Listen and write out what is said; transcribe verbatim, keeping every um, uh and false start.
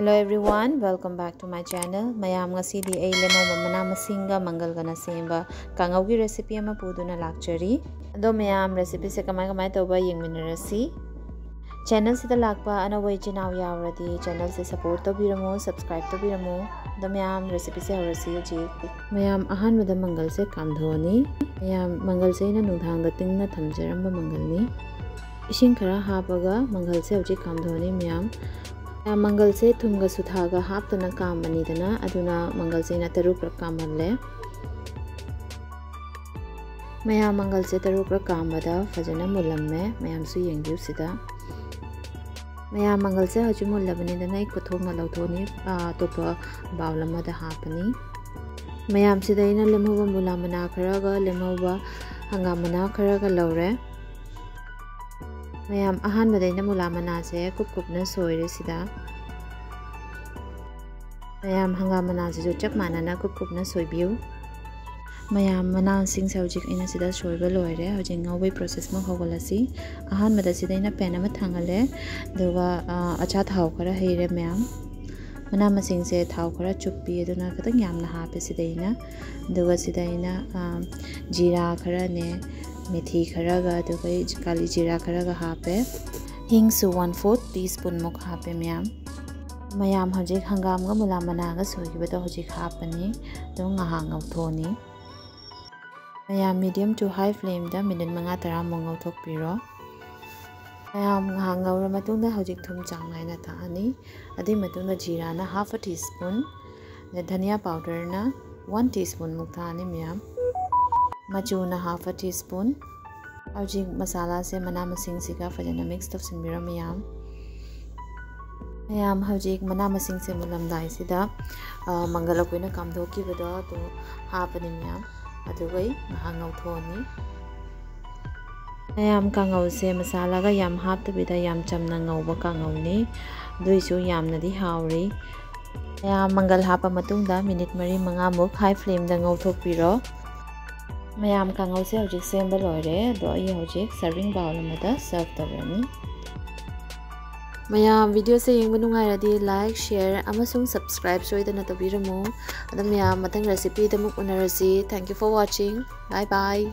Hello everyone, welcome back to my channel. ꯃꯌꯥꯝ, ꯉꯁꯤꯗꯤ ꯑꯩ ꯂꯦꯝꯍꯧꯕ ꯃꯅꯥ ꯃꯁꯤꯡꯒ ꯃꯪꯒꯜꯒꯅ ꯁꯦꯝꯕ ꯀꯥꯡꯉꯧꯒꯤ recipe ꯑꯃ ꯄꯨꯗꯨꯅ ꯂꯥꯛꯆꯔꯤ꯫ ꯑꯗꯣ ꯃꯌꯥꯝ, recipeꯁꯦ ꯀꯃꯥꯏ ꯀꯃꯥꯏ ꯇꯧꯕ ꯌꯦꯡꯃꯤꯟꯅꯔꯁꯤ꯫ Channelꯁꯤꯗ ꯂꯥꯛꯄ ꯑꯅꯧꯕ ꯏꯆꯤꯟ ꯏꯅꯥꯎ ꯌꯥꯎꯔꯗꯤ channelꯁꯦ support ꯇꯧꯕꯤꯔꯝꯃꯣ, subscribe ꯇꯧꯕꯤꯔꯝꯃꯣ꯫ ꯑꯗꯣ ꯃꯌꯥꯝ, recipeꯁꯦ ꯍꯧꯔꯁꯤ ꯍꯧꯖꯤꯛ꯫ ꯃꯌꯥꯝ, ꯑꯍꯥꯟꯕꯗ ꯃꯪꯒꯜꯁꯦ ꯀꯥꯝꯊꯣꯛꯑꯅꯤ꯫ ꯃꯌꯥꯝ, ꯃꯪꯒꯜꯁꯦ ꯑꯩꯅ ꯅꯨꯡꯗꯥꯡꯗ ꯇꯤꯡꯅ ꯊꯝꯖꯔꯝꯕ ꯃꯪꯒꯜꯅꯤ꯫ ꯏꯁꯤꯡ ꯈꯔ ꯍꯥꯞꯄꯒ ꯃꯪꯒꯜꯁꯦ ꯍꯧꯖꯤꯛ ꯀꯥꯝꯊꯣꯛꯑꯅꯤ ꯃꯌꯥꯝ꯫ ꯃꯌꯥꯝ, ꯃꯪꯒꯜꯁꯦ ꯊꯨꯝꯒ ꯁꯨꯊꯥꯒ ꯍꯥꯞꯇꯅ ꯀꯥꯝꯕꯅꯤꯗꯅ, ꯑꯗꯨꯅ ꯃꯪꯒꯜꯁꯦ ꯑꯩꯅ ꯇꯔꯨꯛꯔꯛ ꯀꯥꯝꯍꯜꯂꯦ꯫ ꯃꯌꯥꯝ, ꯃꯪꯒꯜꯁꯦ ꯇꯔꯨꯛꯔꯛ ꯀꯥꯝꯕꯗ ꯐꯖꯅ ꯃꯨꯜꯂꯝꯃꯦ꯫ ꯃꯌꯥꯝꯁꯨ ꯌꯦꯡꯕꯤꯌꯨ ꯁꯤꯗ꯫ ꯃꯌꯥꯝ, ꯃꯪꯒꯜꯁꯦ ꯍꯧꯖꯤꯛ ꯃꯨꯜꯂꯕꯅꯤꯗꯅ ꯑꯩ ꯀꯣꯊꯣꯛꯅ ꯂꯧꯊꯣꯛꯑꯅꯤ, ꯑ, ꯑꯇꯣꯞꯄ bowl ꯑꯃꯗ ꯍꯥꯞꯄꯅꯤ꯫ ꯃꯌꯥꯝꯁꯤꯗ ꯑꯩꯅ ꯂꯦꯝꯍꯧꯕ ꯃꯨꯂꯥ ꯃꯅꯥ ꯈꯔꯒ ꯂꯦꯝꯍꯧꯕ ꯍꯪꯒꯥꯝ ꯃꯅꯥ ꯈꯔꯒ ꯂꯧꯔꯦ꯫ ꯃꯌꯥꯝ, ꯑꯍꯥꯟꯕꯗ ꯑꯩꯅ ꯃꯨꯂꯥ ꯃꯅꯥꯁꯦ ꯀꯨꯞ ꯀꯨꯞꯅ ꯁꯣꯏꯔꯦ ꯁꯤꯗ꯫ ꯃꯌꯥꯝ, ꯍꯪꯒꯥꯝ ꯃꯅꯥꯁꯤꯁꯨ ꯆꯞ ꯃꯥꯟꯅꯅ ꯀꯨꯞ ꯀꯨꯞꯅ ꯁꯣꯏꯕꯤꯌꯨ꯫ ꯃꯌꯥꯝ, ꯃꯅꯥꯁꯤꯡꯁꯦ ꯍꯧꯖꯤꯛ ꯑꯩꯅ ꯁꯤꯗ ꯁꯣꯏꯕ ꯂꯣꯏꯔꯦ꯫ ꯍꯧꯖꯤꯛ ꯉꯧꯕꯒꯤ process ꯑꯃ ꯍꯧꯒꯠꯂꯁꯤ꯫ ꯑꯍꯥꯟꯕꯗ ꯁꯤꯗ ꯑꯩꯅ pan ꯑꯃ ꯊꯥꯡꯒꯠꯂꯦ, ꯑꯗꯨꯒ, ꯑ, ꯑꯆꯥꯊꯥꯎ ꯈꯔ ꯍꯩꯔꯦ ꯃꯌꯥꯝ꯫ ꯃꯅꯥ ꯃꯁꯤꯡꯁꯦ ꯊꯥꯎ ꯈꯔ ꯆꯨꯞꯄꯤ, ꯑꯗꯨꯅ ꯈꯤꯇꯪ ꯌꯥꯝꯅ ꯍꯥꯞꯄꯦ ꯁꯤꯗ ꯑꯩꯅ꯫ ꯑꯗꯨꯒ ꯁꯤꯗ ꯑꯩꯅ, ꯑ, ꯖꯤꯔꯥ ꯈꯔꯅꯦ, ꯃꯦꯊꯤ ꯈꯔꯒ, ꯑꯗꯨꯒ ꯀꯥꯂꯤ ꯖꯤꯔꯥ ꯈꯔꯒ ꯍꯥꯞꯄꯦ꯫ ꯍꯤꯡꯁꯨ one fourth teaspoon ꯃꯨꯛ ꯍꯥꯞꯄꯦ ꯃꯌꯥꯝ꯫ ꯃꯌꯥꯝ, ꯍꯧꯖꯤꯛ ꯍꯪꯒꯥꯝꯒ ꯃꯨꯂꯥ ꯃꯅꯥꯒ ꯁꯣꯏꯈꯤꯕꯗꯣ ꯍꯧꯖꯤꯛ ꯍꯥꯞꯄꯅꯤ꯫ ꯑꯗꯨꯝ ꯉꯥꯏꯍꯥꯛ ꯉꯧꯊꯣꯛꯑꯅꯤ꯫ ꯃꯌꯥꯝ, medium to high flameꯗ minute ꯃꯉꯥ ꯇꯔꯥꯃꯨꯛ ꯉꯧꯊꯣꯛꯄꯤꯔꯣ꯫ ꯃꯌꯥꯝ, ꯉꯥꯏꯍꯥꯛ ꯉꯧꯔ ꯃꯇꯨꯡꯗ ꯍꯧꯖꯤꯛ ꯊꯨꯝ ꯆꯥꯡ ꯅꯥꯏꯅ ꯊꯥꯛꯑꯅꯤ꯫ ꯑꯗꯨꯒꯤ ꯃꯇꯨꯡꯗ ꯖꯤꯔꯥꯅ half a teaspoon, ꯑꯗ ꯙꯅꯤꯌꯥ powderꯅ one teaspoon ꯃꯨꯛ ꯊꯥꯛꯑꯅꯤ ꯃꯌꯥꯝ꯫ ꯃꯆꯨꯅ half a teaspoon꯫ ꯍꯧꯖꯤꯛ ꯃꯁꯥꯂꯥꯁꯦ ꯃꯅꯥ ꯃꯁꯤꯡꯁꯤꯒ ꯐꯖꯅ mix ꯇꯧꯁꯤꯟꯕꯤꯔꯣ ꯃꯌꯥꯝ꯫ ꯃꯌꯥꯝ, ꯍꯧꯖꯤꯛ ꯃꯅꯥ ꯃꯁꯤꯡꯁꯦ ꯃꯨꯜꯂꯝꯗꯥꯏꯁꯤꯗ, ꯑ, ꯃꯪꯒꯜ ꯑꯩꯈꯣꯏꯅ ꯀꯥꯝꯊꯣꯛꯈꯤꯕꯗꯣ ꯑꯗꯨ ꯍꯥꯞꯄꯅꯤ ꯃꯌꯥꯝ꯫ ꯑꯗꯨꯒ ꯑꯩ ꯉꯥꯏꯍꯥꯛ ꯉꯧꯊꯣꯛꯑꯅꯤ꯫ ꯃꯌꯥꯝ, ꯀꯥꯡꯉꯧꯁꯦ ꯃꯁꯥꯂꯥꯒ ꯌꯥꯝ ꯍꯥꯞꯇꯕꯤꯗ ꯌꯥꯝ ꯆꯝꯅ ꯉꯧꯕ ꯀꯥꯡꯉꯧꯅꯤ꯫ ꯑꯗꯨꯏꯁꯨ ꯌꯥꯝꯅꯗꯤ ꯍꯥꯎꯔꯤ꯫ ꯃꯌꯥꯝ, ꯃꯪꯒꯜ ꯍꯥꯞꯄ ꯃꯇꯨꯡꯗ minute ꯃꯔꯤ ꯃꯉꯥꯃꯨꯛ high flameꯗ ꯉꯧꯊꯣꯛꯄꯤꯔꯣ꯫ ꯃꯌꯥꯝ, ꯀꯥꯡꯉꯧꯁꯦ ꯍꯧꯖꯤꯛ ꯁꯦꯝꯕ ꯂꯣꯏꯔꯦ꯫ ꯑꯗꯣ ꯑꯩ ꯍꯧꯖꯤꯛ serving bowl ꯑꯃꯗ serve ꯇꯧꯔꯅꯤ꯫ ꯃꯌꯥꯝ videoꯁꯦ ꯌꯦꯡꯕ ꯅꯨꯡꯉꯥꯏꯔꯗꯤ like, share ꯑꯃꯁꯨꯡ subscribe ꯁꯣꯏꯗꯅ ꯇꯧꯕꯤꯔꯝꯃꯨ꯫ ꯑꯗꯣ ꯃꯌꯥꯝ ꯃꯊꯪ recipeꯗ ꯑꯃꯨꯛ ꯎꯅꯔꯁꯤ꯫ Thank you for watching. Bye bye.